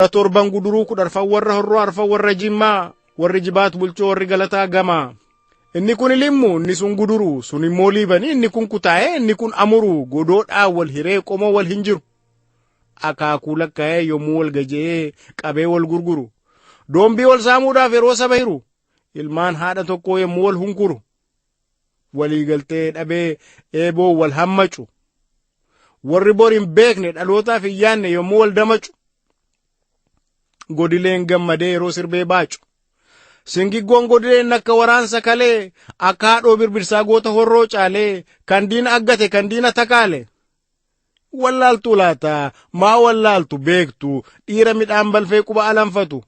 Torban Guduruu kudharfan warra Horroo arfan warra Jimmaa warri Jibaat Bulchoo warri Galataa Gamaa. Inni kun Limmu, inni sun Guduruu, sun immoo Liibanii, inni kun Kutaa'ee, inni kun Amuruu, godoodhaa wal hiree qomoo wal hin jiru. Akaakuu lakkaa'ee yommuu wal gaja'ee qabee wal gurguru. Doombii wal saamuudhaaf yeroo saba hiru. Ilmaan haadha tokkoo yommuu wal hunkuru. Waliigaltee dhabee eeboo wal hammacu. Warri bor hin beekne dhalootaaf hin yaanne yommuu wal damacu. Godileen gammadee yeroo sirbee baacu. Singiggoon godileen akka waraansa kalee akka haadhoo birbirsaa goota horroo caalee kan diina aggate kan diina takaale. Wallaaltuu laata maa wallaaltu beektu dhiira midhaan balfee quba alanfatu.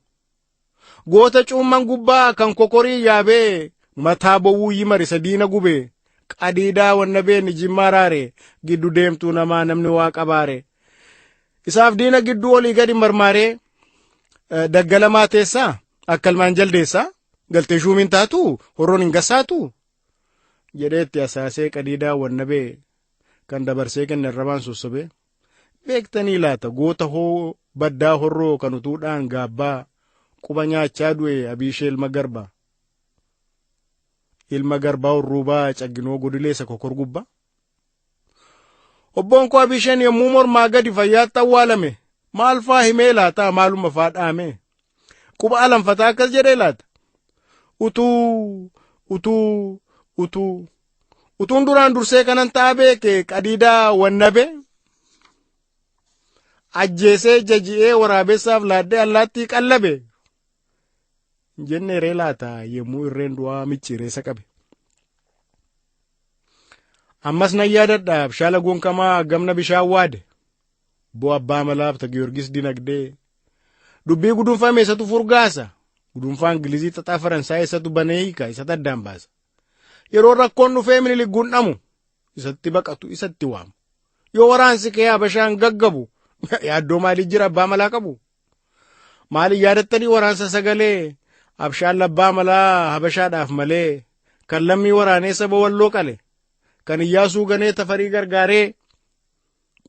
Goota cuumman gubbaa kan kokorii yaabee mataa bowwuu yimarisa diina gube qadiidaa wanna beeni jimmaa raare giddu deemtuu namaa namni waa qabaare. Isaaf diina gidduu olii gadi marmaaree daggalamaa teessaa akka ilmaan jaldeessaa galtee shuumiin taatu horroon hin gassaatu jedhee itti asaasee qadiidaa wannabee kan dabarsee kenne arrabaan sossobee beektanii laata goota hoo baddaa horroo kan utuudhaan gaabbaa quba nyaachaa du'e abiishee ilma garbaa ilma garbaa hurruubaa cagginoo godileessa kokor gubbaa. Obboon koo Abiisheen yommuu mormaa gadi fayyaatti awwaalame maal faa himee laata maaluma faa dhaame quba alanfataa akkas jedhee laata utuu utuu utuu utuun duraan dursee kanan ta'a beeke qadiidaa wannabe ajjeesee jaji'ee waraabessaaf laaddee allaattii qallabe jenne ree laata yommuu irreen du'aa micciireessa qabe. Ammas nan yaadadha abshaala gonkamaa gamna bishaan waade. Bo abbaa malaaf ta Giyoorgis dinagdee. Dubbii gudunfame isatu furgaasa. Gudunfaa Ingilizii xaxaa Faransaay isatu banee hiika isatu addaan baasa. Yeroo rakkoon dhufee Minilik gundhamu isatti baqatu isatti waamu. Yoo waraansi kee Habashaan gaggabu yaaddoo maalii jira abbaa malaa qabu? Maaliin yaadattanii waraansa sagalee abshaan abbaa malaa Habashaadhaaf malee kan lammii waraanee saba walloo qale kan Iyyaasuu ganee tafarii gargaaree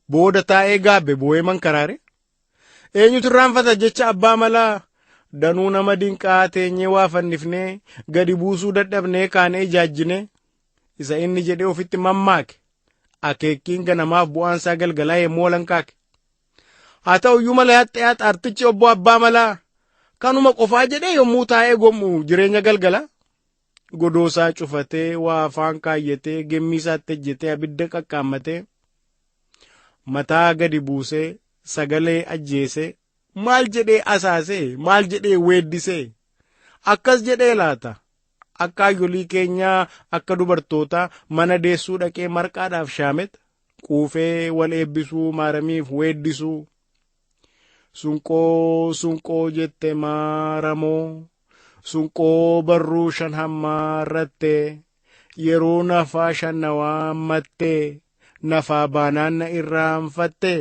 booda taa'ee gaabbe boo'ee mankaraare eenyutu irraanfata jecha abbaa malaa danuu nama dinqaa teenyee waa fannifnee gadi buusuu dadhabnee kaanee ijaajjinee isa inni jedhee ofitti mammaake akeekkiin ganamaaf bu'aansaa galgalaa yommuu walankaake. Haa ta'u iyyuu malee haxxee haxaartichi obbo Abbaa Malaa kanuma qofaa jedhee yommuu taa'ee gom'u jireenya galgala godoosaa cufatee waa afaan kaayyatee gemmii isaatti ejjetee abidda qaqqaammatee mataa gadi buusee sagalee ajjeesee maal jedhee asaasee maal jedhee weeddisee akkas jedhee laata akka hayyolii keenyaa akka dubartootaa mana deessuu dhaqee marqaadhaaf shaameta quufee wal eebbisuu maaramiif weeddisuu sunqoo sunqoo jette maaramoo sunqoo barruu shan hammaarratte yeroo nafaa shan na waammatte nafaa baanaan na irraanfatte.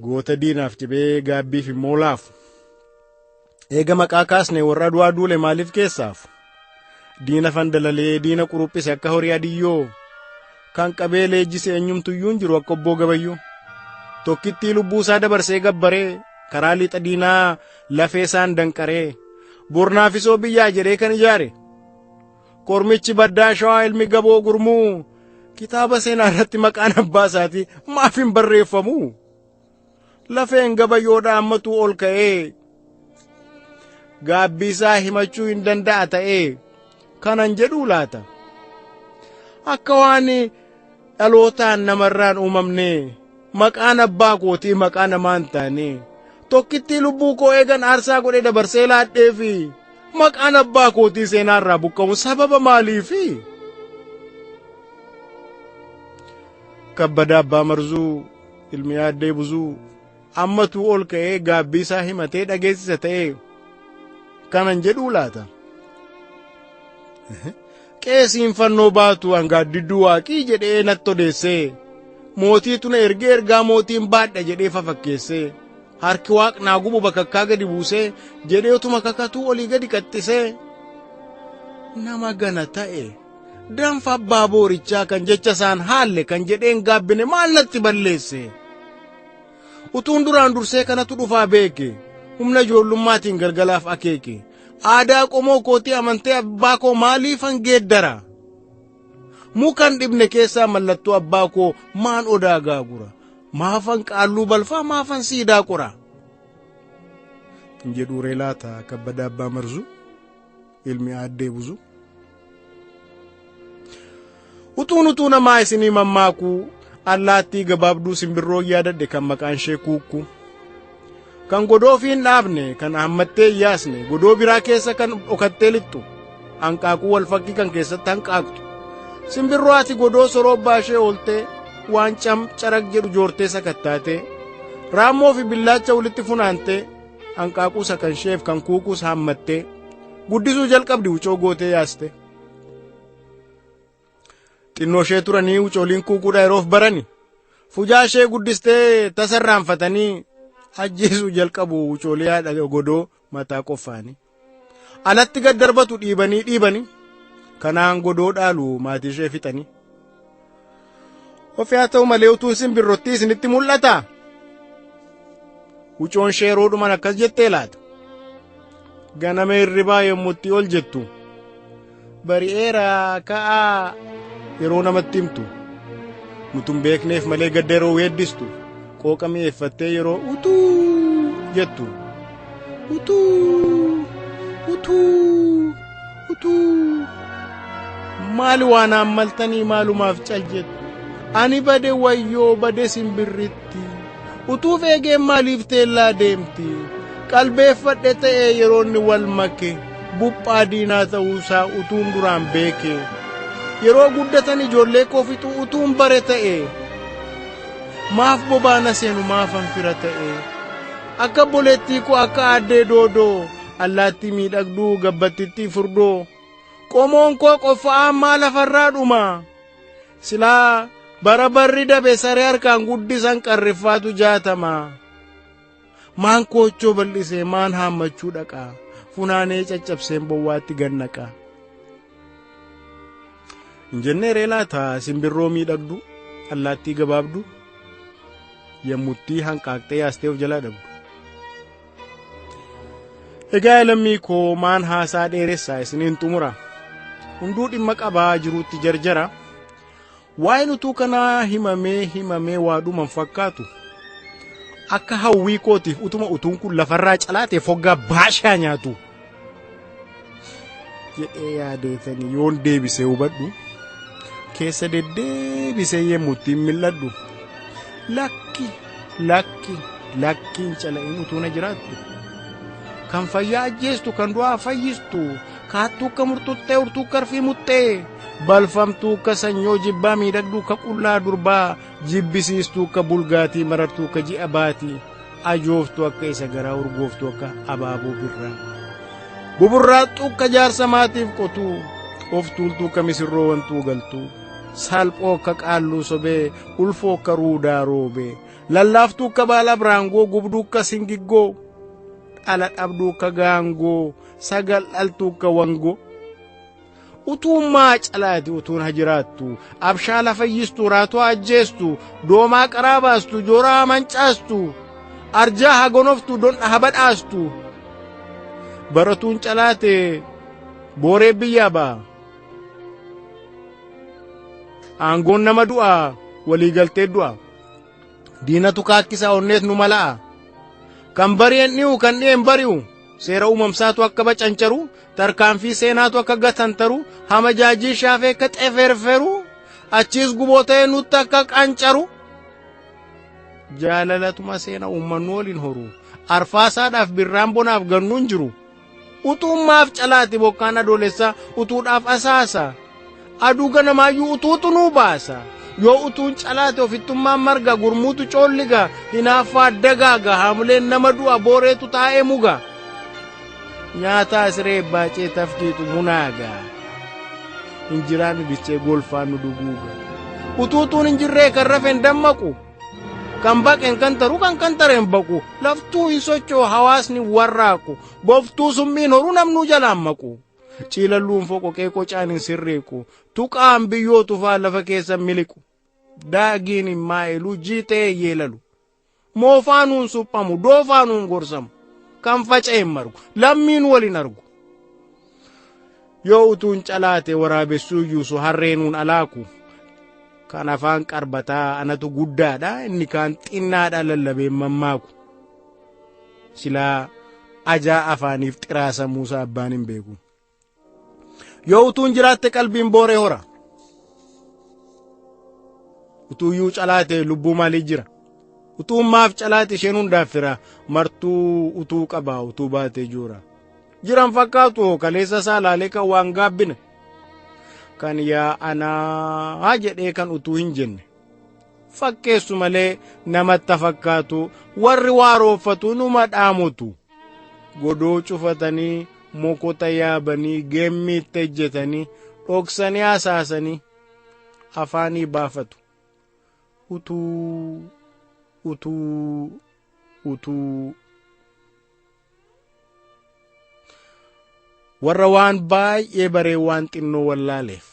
Goota diinaaf cibee gaabbiif immoo laafu. Eega maqaa kaasne warra du'aa duule maaliif keessaafu? Diina fandalalee diina quruphise akka horii adiyyoo kan qabee leenjise eenyumtuyyuu hin jiru akka obboo gabayyoo. Tokkittii lubbuu isaa dabarsee gabbaree karaa lixa diinaa lafee isaan danqaree bornaafisoo biyyaa jedhee kan ijaare. Kormichi baddaa shawaa ilmi gaboo gurmuu kitaaba seenaa irratti maqaan abbaa isaatii maaf hin barreeffamu? Lafeen gabayyoodha ammatuu ol ka'ee gaabbii isaa himachuu hin danda'a ta'ee kanan jedhuu laata? Akka waan dhalootaan namarraan uumamne maqaan abbaa kootii maqaa namaa hin taane tokkittii lubbuu koo eegan aarsaa godhee dabarsee laadhee fi maqaan abbaa kootii seenaarraa buqqa'u sababa maaliifi? Kabbadaa abbaa marzuu ilmi yaaddee buzuu ammatuu ol ka'ee gaabbii isaa himatee dhageessisa ta'ee kanan jedhuu laata? Qeesiin fannoo baatu hangaaddidduu waaqii jedhee natti odeessee mootiitu na ergee ergaa mootiin baadha jedhee fafakkeessee harki waaq naa gubu bakakkaa gadi buusee jedhee utuma kakatuu olii gadi qaxxisee nama gana ta'e danfa abbaa boorichaa kan jecha isaan haalle kan jedheen gaabbine maal natti balleesse? Utuun duraan dursee kanatu dhufaa beeke. Humna ijoollummaatiin galgalaaf akeeke. Aadaa qomoo kootii amantee abbaa koo maaliifan geeddara? Mukan dhibne keessaa mallattoo abbaa koo maan odaa gaagura? Maafan qaalluu balfaa maafan siidaa qora? Jedhuuree laata kabbada abbaa marzu ilmi aaddee buzu. Utuun utuu namaa isinii mammaakuu allaattii gabaabduu simbirroo yaadadhe kan maqaan ishee kuukku. Kan godoo ofii hin dhaabne kan hammattee hin yaasne godoo biraa keessa kan dhokattee lixxu hanqaaquu wal fakkii kan keessatti hanqaaqtu. Simbirroo ati godoo soroobbaa ishee ooltee waan cam caraq jedhu joortee sakattaatee raammoo fi billaacha walitti funaantee hanqaaquusa kan isheef kan kuukuus haammattee guddisuu jalqabdi wucoo gootee yaaste. Xinnoo ishee turanii wucooliin kuukuudha yeroof barani fujaa ishee guddistee tasarraanfatanii ajjeesuu jalqabu wucoolii haadha godoo mataa qofaanii. Alatti gad darbatu dhiibanii dhiibanii kanaan godoo dhaalu maatii ishee fixanii. Ofii haa ta'u malee utuun simbirrottii isinitti mul'ata. Wucoon ishee yeroodhumaan akkas jettee laata. Ganama hirribaa yommutti ol jettu. Bari'eera ka'aa yeroo namatti himtu. Nutu hin beekneef malee gadda yeroo weeddistu. Qooqa mi'eeffattee yeroo utuu jettu. Utuu utuu utuu maali waan hammaltanii maalumaaf cal jettu. Ani bade wayyoo bade simbirritti. Utuuf eegeen maaliif teellaa deemti? Qalbeeffadhe ta'ee yeroo inni wal make buphaa diinaa ta'uusaa utuun duraan beeke. Yeroo guddatan ijoollee koo fixuu utuun bare ta'e. Maaf bobaana seenu maafan fira ta'e. Akka boleettii koo akka aaddee doodoo allaattii miidhagduu gabbattittii furdoo. Qomoon koo qofa'aan maa lafarraa dhuma. Silaa bara barri dabe saree harkaan guddisan qarriffaatu jaatama. Maan koochoo bal'isee maan haammachuu dhaqaa funaanee caccabseen bowwaatti gannaqa. Hin jennee laata simbirroo miidhagduu allaattii gabaabduu yemmuttii hanqaaqxee yaastee of jalaa dhabdu. Egaa lammii koo maan haasaa dheeressaa isiniin xumura. Hunduu dhimma qabaa jiruutti jarjara. Waa'een utuu kanaa himamee himamee waa dhuman fakkaatu. Akka hawwii kootiif utuma utuun kun lafarraa calaatee foggaa baashaa nyaatu. Jedhee yaadeetanii yoon deebisee hubadhu keessa deddeebisee yemmuu ittiin mil'adhu lakki lakki lakki hin cala'in utuu na jiraattu. Kan fayyaa ajjeestu kan du'aa fayyistu kaattuu akka murtuxxee urtuu akka arfii muxxee balfamtuu akka sanyoo jibbaa miidhagduu akka qullaa durbaa jibbisiistuu akka bulgaatii marartuu akka ji'a baatii ajooftuu akka isa garaa urgooftuu akka abaaboo birraa buburraaxxuu akka jaarsa maatiif qotuu of tuultuu akka misirroo wantuu galtuu salphoo akka qaalluu sobee ulfoo akka ruudaa roobee lallaaftuu akka baala biraangoo gubduu akka singiggoo dhala dhabduu akka gaangoo sagal dhaltuu akka wangoo. Utuun maa calaati utuun hajiraattu abshaala fayyistu raatoo ajjeestu doomaa qaraa baastu jooraa mancaastu arjaa hagonoftu dondha habadhaastu baratuun calaate booree biyyaa ba'a. Aangoon nama du'a waliigaltee du'a diinatu kaakkisaa onneet nu mala'a kan bari'een dhi'u kan dhi'een bari'u seera uumamsaatu akka bacancaru tarkaanfii seenaatu akka gatantaru hamajaajii shaafee akka xeferferu achiis guboo ta'ee nutti akka qancaru jaalalatuma seena uummannu waliin horu arfaasaadhaaf birraan bonaaf gannuun jiru utuun maaf calaati bokkaan adoolessaa utuudhaaf asaasa aduu ganamaayyuu utuutu nuu baasa yoo utuun calaate ofittummaan marga gurmuutu coolliga hinaaffaa dagaaga haamuleen nama du'a booreetu taa'ee muga nyaataa siree baacee tafkiitu munaaga injiraan bichee golfaan nu duguuga utuutuun hin jirree kan rafeen dammaqu kan baqeen kan taru kan kan tareen baqu laftuu hin socho'u hawaasni warraaqu boftuu summiin horuu namnuu jalaan maqu ciilalluun foqoqee qocaan hin sirriiqu tuqaan biyyoo tufaa lafa keessa miliqu daagiin hin maa'ilu jiixee yeelalu Moofaanuun suphamu, doofaanuun gorsamu, kan faca'een margu, lammiin waliin argu. Yoo utuun calaate waraabessuu iyyuusu harreenuun alaaku. Kan afaan qarbataa anatu guddaadha, inni kaan xinnaadha lallabeen mammaaku. Silaa ajaa afaaniif xiraasamuusaa abbaan hin beeku. Yoo utuun jiraatte qalbiin booree hora. Utuuyyuu calaate lubbuu maalii jira? Utuun maaf calaate isheen hundaaf fira martuu utuu qaba utuu baatee joora. Jiran fakkaatu kaleessa isaa laalee kan waan gaabbine. Kan yaa anaa jedhee kan utuu hin jenne. Fakkeessu malee namatti fakkaatu warri waarooffatu numa dhaamotu. Godoo cufatanii mokota yaabanii geemmiitti ejjetanii dhoksanii hasaasanii afaanii baafatu. Utuu utuu utuu. Warra waan baay'ee baree waan xinnoo wallaaleef.